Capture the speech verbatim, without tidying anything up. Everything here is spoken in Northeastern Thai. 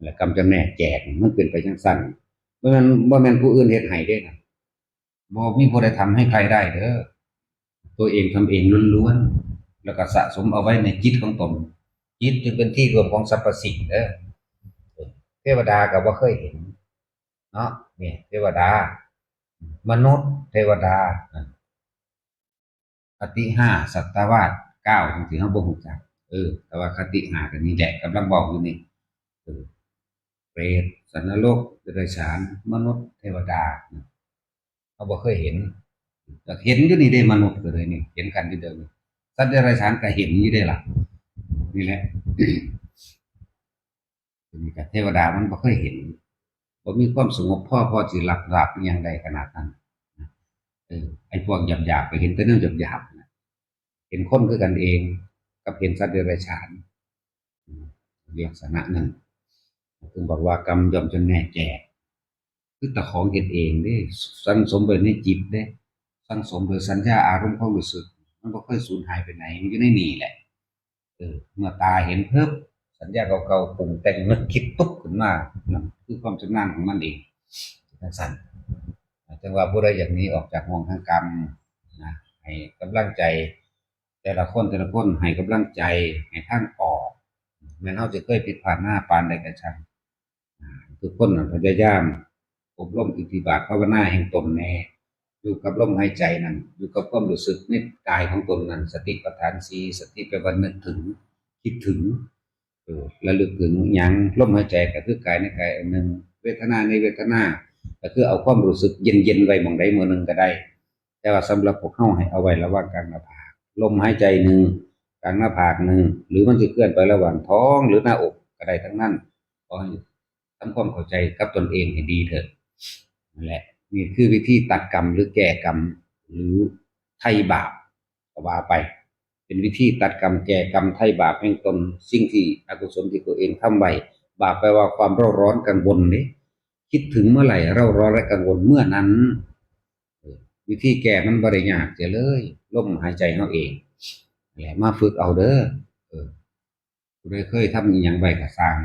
และกำจำแนกแจกมันเป็นไปจังซั่น บ่แม่น บ่แม่นผู้อื่นเฮ็ดให้เด้นะ บ่มีผู้ใดทำให้ใครได้เด้อ ตัวเองทำเองล้วนๆ แล้วก็สะสมเอาไว้ในจิตของตน จิตจึงเป็นที่รวมของสรรพสิ่งเด้อ เทวดาก็บ่เคยเห็น เนาะ นี่เทวดา มนุษย์ เทวดา คติห้า สัตวาสเก้า จังซี้ เฮาบ่ฮู้จัก เออ แต่ว่าคติห้าก็นี่แหละ กำลังเว้าอยู่นี่ เออ เปรต สัตว์นรก เดรัจฉาน มนุษย์ เทวดา เฮาบ่เคยเห็น แต่เห็นอยู่นี่เด้ มนุษย์ก็เลยนี่ เห็นกันอยู่เด้อ สัตว์เดรัจฉานก็เห็นอยู่เด้ล่ะ นี่แหละ นี่ก็เทวดามันบ่เคยเห็น บ่มีความสงบพอ พอสิรับ รับอิหยังได้ขนาดนั้น เออ ไอ้พวกหยาบๆ ก็เห็นแต่แนวหยาบๆ นะ เห็นคนคือกันเอง กับเห็นสัตว์เดรัจฉาน อืม ลักษณะนั้น ถึงบอกว่ากรรมย่อมจำแนกแจก คือเจ้าของเฮ็ดเองเด้ สั่งสมไว้ในจิตเด้ สั่งสมโดยสัญญาอารมณ์ความรู้สึก มันบ่เคยสูญหายไปไหน มันอยู่ในนี่แหละ เออ เมื่อตาเห็นปุ๊บ สัญญาเก่าๆ ปรุงแต่งนึกคิดปุ๊บขึ้นมา นั่นคือความชำนาญของมันเอง จังซั่น จังว่าผู้ใดอยากหนีออกจากห่วงแห่งกรรมนะ ให้กำลังใจ แต่ละคน แต่ละคนให้กำลังใจ ให้ทางออก แม้นเฮาสิเคยผิดพลาดมาปานใดก็ช่าง อ่า ทุกคนน่ะพยายามอบรมอิทธิบาทภาวนาแห่งตนแน่ อยู่กับลมหายใจนั่น อยู่กับความรู้สึกในกายของตนนั่น สติปัฏฐานสี่ สติแปลว่านึกถึง คิดถึง เออ ระลึกถึงหยัง ลมหายใจก็คือกายในกายอันหนึ่ง เวทนาในเวทนา ก็คือเอาความรู้สึกเย็นๆ ไว้หม่องใดหม่องหนึ่งก็ได้ แต่ว่าสำหรับพวกเฮาให้เอาไว้ระหว่างกลางหน้าผาก ลมหายใจหนึ่ง กลางหน้าผากหนึ่ง หรือมันสิเคลื่อนไประหว่างท้องหรือหน้าอกก็ได้ทั้งนั้น ขอให้ทำความเข้าใจกับตนเองให้ดีเถอะ นั่นแหละ นี่คือวิธีตัดกรรมหรือแก้กรรม หรือไถ่บาปก็ว่าไป เป็นวิธีตัดกรรมแก้กรรมไถ่บาปแห่งตน สิ่งที่อกุศลที่ตัวเองทำไว้ บาปแปลว่าความเร่าร้อนกังวลเด้ คิดถึงเมื่อไหร่เร่าร้อนและกังวลเมื่อนั้น เออ วิธีแก้มันบ่ได้ยากเสียเลย ลมหายใจเฮาเอง แหละ มาฝึกเอาเด้อ เออ ผู้ใดเคยทำอิหยังไว้ก็ซ่าง